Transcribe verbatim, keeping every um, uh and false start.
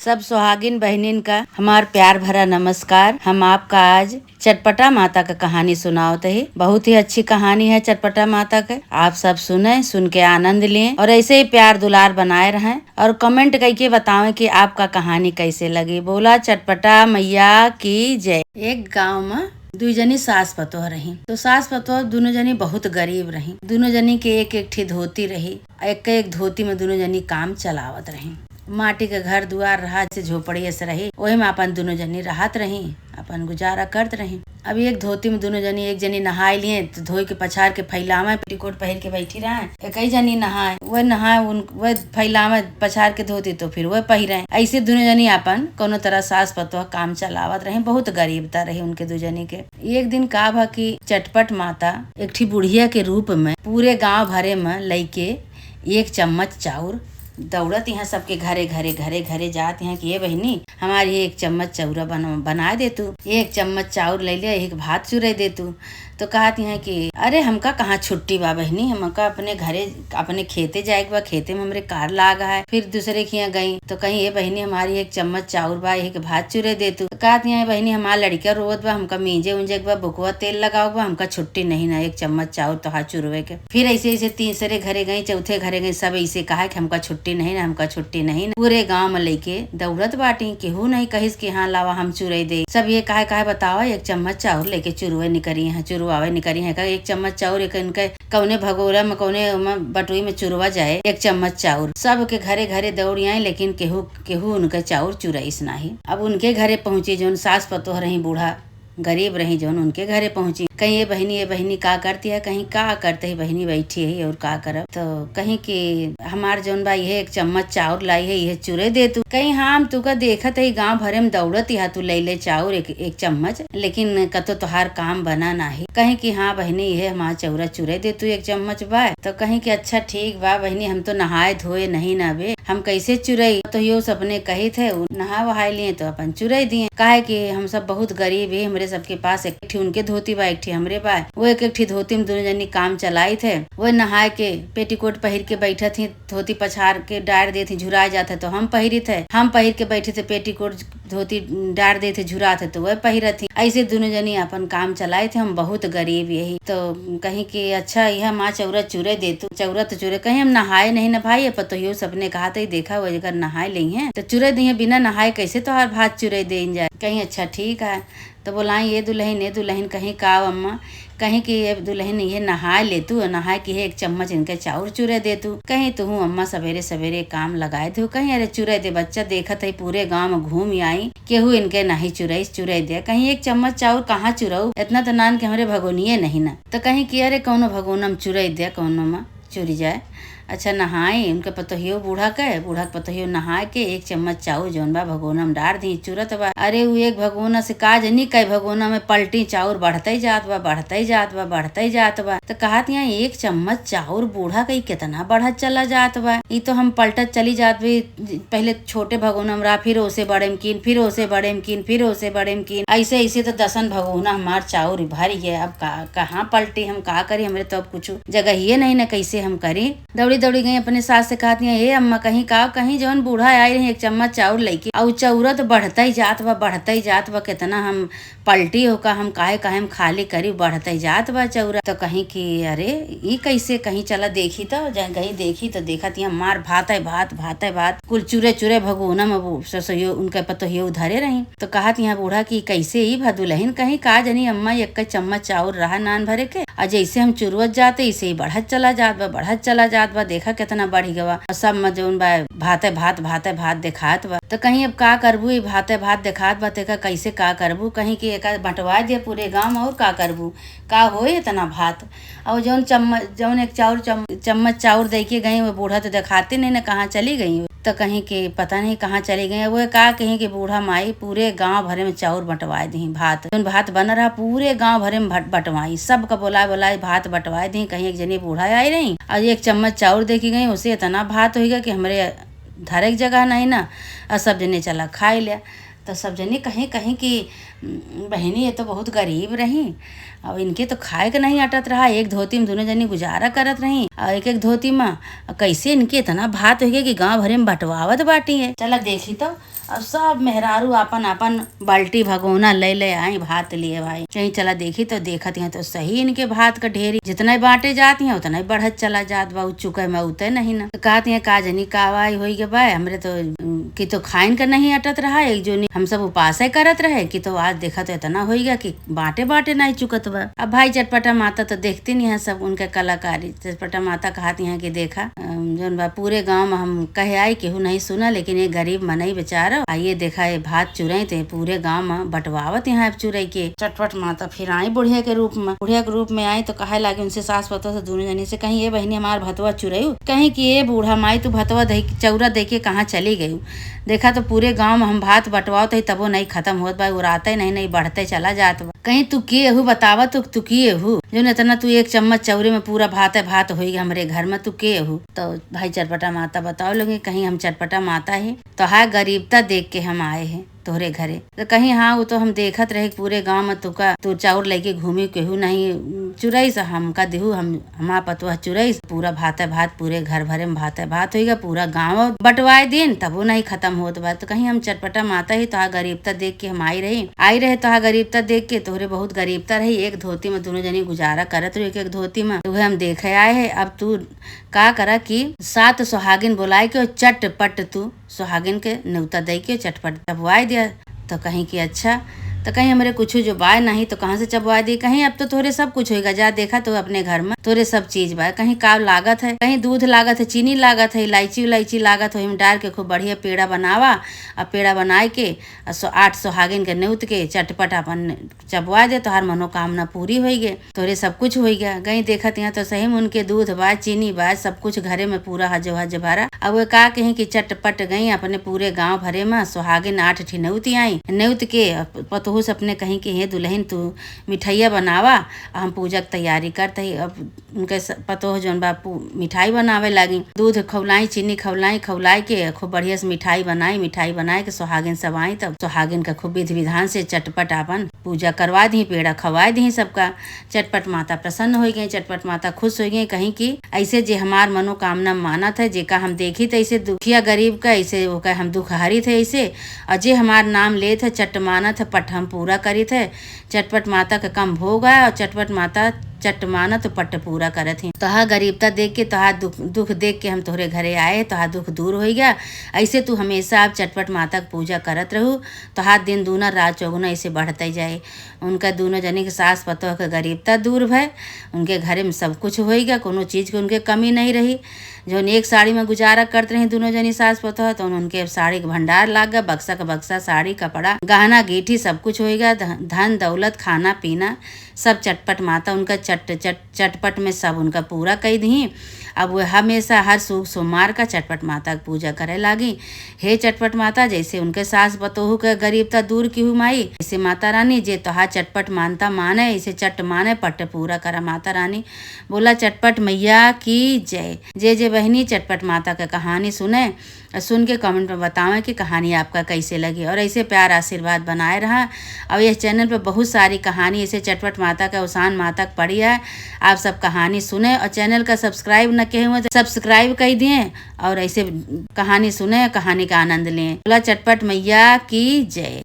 सब सुहागिन बहिनिन का हमार प्यार भरा नमस्कार। हम आपका आज चटपटा माता का कहानी सुनावत ही। बहुत ही अच्छी कहानी है चटपटा माता के। आप सब सुने, सुन के आनंद लें और ऐसे ही प्यार दुलार बनाए रहें और comment करके बतावें कि आपका कहानी कैसे लगी। बोला चटपटा मैया की जय। एक गांव में दुई जनी सास पतोह रही। तो सास पतोह दुनो जनी बहुत गरीब रही। दुनो जनी के एक एक ठी धोती रही। एक एक धोती में दुनो जनी काम चलावत रही। माटी के घर दुआर रहा, जैसे झोपड़ी ऐसे रही, ओही में अपन दुनो जनी रहत रही, अपन गुजारा करत रही। अब एक धोती में दुनो जनी, एक जनी नहाए लिए तो धोई के पछार के फैलावे, पेटीकोट पहिर के बैठी रहे। एक ही जनी नहाए, वह नहाए, उन वह फैलावे पछार के धोती तो फिर वह पहिरे। ऐसे दुनो जनी अपन कोनो तरह सास पतोह काम चलावत रही। बहुत गरीबता रही उनके दू जनी के। एक दिन का भा कि चटपट माता एक ठी बुढ़िया के रूप में पूरे गांव भरे में लइके एक चम्मच चाउर दौड़त यहाँ सबके घरे घरे घरे घरे जात यहाँ कि "ए बहिनी, हमारी एक चम्मच चाउरा बन-, बनाए दे तू, एक चम्मच चाउर ले ले, एक भात चुरे दे तू।" तो कहत यहाँ कि "अरे, हमका कहाँ छुट्टी बा बहिनी, हमका अपने घरे, अपने खेते जाए के बा, खेते में हमरे कार लाग है।" फिर दूसरे के यहाँ गई तो कहीं "ए बहिनी, हमारी एक चम्मच चाउर बा, एक भात चुरे दे तू।" तो कहत यहाँ "बहिनी, हमार लड़का रोवत बा, हमका मींजे उंजे के बा, बुकवा तेल लगाओ बा, हमका छुट्टी नहीं ना, एक चम्मच चाउर तोहार चुरवे के।" फिर ऐसे ऐसे तीसरे घरे गई, चौथे घरे गई, सब ऐसे कहा कि "हमका छुट्टी नहीं ना, हमका छुट्टी नहीं ना।" पूरे गांव में लेके दौड़त बाटी, केहू नहीं कहिस कि "हाँ, लावा, हम चुरई दे।" सब ये कहे कहे बतावा, एक चम्मच चाउर लेके चुरवे निकरी है, चुरवावे निकरी है का एक चम्मच चाउर एक इनके कौने भगोरा में, कौने में बटुई में चुरवा जाए एक चम्मच चाउर। सबके घरे घरे दौड़ आए, लेकिन केहू केहू उनके चाउर चुरइस नाही। अब उनके घरे पहुंची, जौन सास पतोह रही, बूढ़ा गरीब रही, जौन उनके घरे पहुंची, कहीं "ए बहिनी, ए बहिनी, का करती है?" कहीं "का करते ही बहिनी, बैठी है और का करब?" तो कहीं कि "हमार जौन बा, इहे एक चम्मच चाउर लाई है, इहे चुरे दे तू।" कहीं "हाँ, हम तुका देखत है, गांव भरे में दौड़त यहाँ तू ले ले चाउर एक, एक चम्मच, लेकिन कतो तोहार काम बना नाही।" कहीं कि "हाँ बहिनी, इहे हमार चौरा चुरे दे तू, एक चम्मच बा।" तो कहीं कि "अच्छा ठीक बा बहिनी, हम तो नहाए धोए नहीं ना बे, हम कैसे चुरई?" तो यो सपने कहित है, उ नहा वहाए लिए तो अपन चुरई दिए, काहे कि हम सब बहुत गरीब है, हमरे सबके पास एक ठी उनके धोती बा, एक ठी हमरे बा। वो एक एक ठी धोती में दुनो जनी काम चलाइत है। वो नहाए के पेटीकोट पहिर के बैठत ही, धोती पछार के डार देत ही, झुराए जात है तो हम पहिरित है, हम पहिर के बैठे थे पेटीकोट, धोती डार देत ही, झुरात है तो वह पहिरत ही। ऐसे दुनो जनी अपन काम चलाइत है। हम बहुत गरीब यही तो कहीं कि "अच्छा, यह माँ चौरा चुरे दे तू, चौरा तो चुरे।" कहीं "हम नहाए नहीं ना भाई, अब पतोहियो सबने कहा तो देखा वो अगर नहाए लेइहें तो चुरे दिए, बिना नहाए कैसे तोहार भात चुरे देन जाए?" कहीं "अच्छा ठीक है।" तो बोलाई "ए दुलहिन, ए दुलहिन," कहीं "का अम्मा?" कहीं कि "ए दुलहिन, ये नहाए ले तू, नहाए के एक चम्मच इनके चाउर चुरे दे तू।" कहीं "तुहू अम्मा सवेरे सवेरे काम लगाए दू।" कहीं "अरे चुरे दे बच्चा, देखत है पूरे गांव में घूम आई, केहू इनके नाही चुरई, चुरे दे।" कहीं "एक चम्मच चाउर कहाँ चुरऊ, इतना तो नान के हमरे भगोनिये नहीं ना।" तो कहीं कि "अरे कौनो भगोना में चुरे दे, कौनो में चुरी जाए।" अच्छा नहाए उनके पतोहियो बूढ़ा के, बूढ़ा के पतोहियो नहाए के एक चम्मच चाउर जौन बा भगोना में डार दी, चुरत बा। अरे उ एक भगोना से का जनी कई भगोना में पलटी चाउर बढ़ते जात बा, बढ़ते जात बा, बढ़ते जात बा। तो कहत यहाँ "एक चम्मच चाउर बूढ़ा कई कितना बढ़त चला जात बा, ई तो हम पलटत चली जात बा, पहले छोटे भगोना में रहा, फिर ओसे बड़े में कीन, फिर ओसे बड़े में कीन, फिर ओसे बड़े में कीन, ऐसे ऐसे तो दसन भगोना हमार चाउर भर गया। अब का, कहाँ पलटी, हम का करी, हमरे तो अब कुछ जगहिये नहीं ना, कैसे हम करी?" दौड़ी दौड़ी गई अपने सास से कहत गई, "हे अम्मा, कहीं का, कहीं जौन बूढ़ा आई रही एक चम्मच चाउर लेके, और चौरा तो बढ़ते ही जात बा, बढ़ते ही जात बा, कितना हम पलटी होका, हम काहे काहे हम खाली करी, बढ़ते ही जात बा चौरा।" तो कहीं कि "अरे ई कैसे?" कहीं "चला देखी तो।" जब गई देखी तो देखत यहाँ मार भाते भात, भाते भात, कुल चुरे चुरे भगोना में वो ससुयो उनके पतोहियो धरे रही। तो कहत यहाँ बूढ़ा कि "कैसे ही भा दुलहिन?" कहीं "का जनी अम्मा, एक चम्मच चाउर रहा नान भरे के, आ जैसे हम चुरवत जाते, ऐसे ही बढ़त चला जात बा, बढ़त चला जात बा, देखा कितना बढ़ गवा। और सब में जौन बा, भाते भात, भाते भात देखात बा।" तो कहीं "अब का करबू, ई भाते भात देखात बा, तेका कैसे का करबू?" कहीं कि "एका बंटवा दे पूरे गांव में, और का करबू, का होए इतना भात?" और जौन चम्मच, जौन एक चाउर चम-, चम्मच चाउर दे के गई, वो बूढ़ा तो देखाते नहीं ना, कहाँ चली गई। तो कहीं कि पता नहीं कहाँ चली गई। वो का कहीं कि बूढ़ा माई पूरे गांव भरे में चाउर बंटवाए दी, भात, जौन भात बन रहा पूरे गांव भरे में भट-, बंटवाई, सबका बोलाए बोलाए भात बंटवाए दी। कहीं एक जनी बूढ़ा आई रही और एक चम्मच चाउर दे के गई, उसे इतना भात होइगा कि हमरे धरे के जगह नहीं ना, और सब जने चला खाए लिया। तो सब जने कहीं कहीं कि "बहिनी, ये तो बहुत गरीब रही, अब इनके तो खाए के नहीं अटत रहा, एक धोती में दुनो जनी गुजारा करत रही, और एक एक धोती में, अब कैसे इनके इतना भात होइगा कि गांव भरे में बंटवावत बाटी है। चला देखी तो।" अब सब मेहरारू आपन आपन बाल्टी भगोना ले ले आई भात लिए भाई। कहीं चला देखी तो देखत हैं तो सही इनके भात का ढेरी जितना ही बांटे जात हैं उतना ही बढ़त चला जात बा। उ चुके में उते नहीं ना। तो कहत हैं का जनी का आवाई होई के बा, हमरे तो, उम, कि तो खाइन का नहीं अटत रहा, एक जोनी हम सब उपासे करत रहे कि तो आज देखा तो इतना होई गया कि बांटे बांटे नहीं चुकत बा। अब भाई चटपटा माता तो देखती नहीं है सब उनके कलाकारी। चटपटा माता कहत हैं कि देखा, अम, जौन बा पूरे गांव में हम कहे आई केहू नहीं सुना, लेकिन ये गरीब मनई बेचारा, आ ये देखा ये भात चुरई ते पूरे गांव में बंटवावत हैं अब चुरई के। चटपट माता फिर आई बुढ़िया के रूप में, बुढ़िया के रूप में आई तो कहे लागी उनसे सास पतोह से दोनों जनी से, कहीं ये बहिनी हमार भतवा चुरई, कहीं कि ये बूढ़ा माई तू भतवा दही चौरा दे के कहाँ चली गई? देखा तो पूरे गांव में हम भात बंटवावत ही तबो नहीं खत्म होत बा, उराते नहीं नहीं बढ़ते चला जात बा। कहीं तू के हू बतावा तो तू के हू जौन इतना तू एक चम्मच चौरे में पूरा भात है भात होई हमरे घर में, तू के हू? तो भाई चटपटा माता बताओ लोगे, कहीं हम चटपटा माता ही तो हा गरीबता देख के हम आए हैं तोहरे घरे। तो कहीं हाँ वो तो हम देखत रहे पूरे गांव में तुका तू चाउर लेके घूमी केहू नहीं चुरई से हमका दिहू, हम हमार पतोह चुरई से पूरा भात है भात पूरे घर भरे में भात है भात होई गया, पूरा गांव बंटवाए दिन तबो नहीं खत्म होत बा। तो कहीं हम चटपटा माता ही तो हा गरीबता देख के हम आई रही, आई रहे तो हा गरीबता देख के तोहरे बहुत गरीबता रही, एक धोती में दोनों जनी गुजारा करत रही एक एक धोती में, तो उहे हम देखे आए हैं। अब तू का करा कि सात सुहागिन बुलाए के चटपट तू सुहागिन के न्योता दे के चटपट चबवाए दिया। तो कहीं कि अच्छा, तो कहीं हमरे कुछ जो बाय नहीं तो कहाँ से चबवाए दी? कहीं अब तो तोहरे सब कुछ होइगा, जा देखा तो अपने घर में तोहरे सब चीज बाय, कहीं का लागत है, कहीं दूध लागत है, चीनी लागत है, इलायची उलायची लागत है, हम डाल के खूब बढ़िया पेड़ा बनावा। अब पेड़ा बनाए के आ सो-, आठ सुहागिन के न्योत के चटपट अपन चबवा दे, तोहार मनोकामना पूरी होई गे, तोरे सब कुछ होई गया। गई देखत यहाँ तो सही में उनके दूध बा, चीनी बा, सब कुछ घरे में पूरा हजो हज भरा। अब वे का कहीं कि चटपट गई अपने पूरे गांव भरे में सुहागिन आठ ठी न्योत आई, न्योत के पतोहू से अपने कहीं कि हे दुल्हन तू मिठाइया बनावा, हम पूजा के तैयारी करत ही। अब उनके स-, पतोह जौन बा पू-, मिठाई बनावे लागी। दूध खौलाई, चीनी खौलाई, खौलाई के खूब बढ़िया से मिठाई बनाई। मिठाई बनाए के सुहागिन सब आई, तब सुहागिन का खूब विधि विधान से चटपट आपन पूजा करवा दी, पेड़ा खवाए दी सबका। चटपट माता प्रसन्न हो गई, चटपट माता खुश हो गई, कहीं कि ऐसे जे हमार मनोकामना मानत है, जेका हम देखी थे ऐसे दुखिया गरीब का, ऐसे ओका हम दुख हरित है ऐसे, और जे हमार नाम लेत है चट मानत है पट हम पूरा करित है। चटपट माता के कम भोग आए और चटपट माता चट मानत पट पूरा करत ही। तोहार गरीबता देख के, तोहार दुख, दुख देख के हम तोहरे घरे आए, तोहार दुख दूर होई गया। ऐसे तू हमेशा अब चटपट माता के पूजा करत रहू, तोहार दिन दूना रात चौगुना ऐसे बढ़ते जाए। उनका दोनों जने के सास पतोह के गरीबता दूर भय, उनके घरे में सब कुछ होई गया, कोनो चीज के उनके कमी नहीं रही। जौन एक साड़ी में गुजारा करत रही दोनों जनी सास पतोह, तो उनके साड़ी के भंडार लाग गया, बक्सा के बक्सा साड़ी, कपड़ा, गहना, गीठी, सब कुछ होई गया। ध-, धन, दौलत, खाना, पीना, सब चटपट माता उनका चट, चट, चटपट में सब उनका पूरा कई दी। अब वे हमेशा हर शुभ सोमवार का चटपट माता के पूजा करे लागी। हे चटपट माता, जैसे उनके सास पतोहू के गरीबता दूर किहू माई, ऐसे माता रानी जे तोहार चटपट मानता माने, ऐसे चट माने पट पूरा करा माता रानी। बोला चटपट मैया की जय। जे जे बहिनी चटपट माता के कहानी सुने और सुन के comment में बतावें कि कहानी आपका कैसे लगी और ऐसे प्यार आशीर्वाद बनाए रहा। और यह channel पे बहुत सारी कहानी ऐसे चटपट माता के, अवसान माता के पड़ी है। आप सब कहानी सुने और channel का subscribe न किए हुए तो subscribe कर दिए और ऐसे कहानी सुने, कहानी का आनंद लें। बोला चटपट मैया की जय।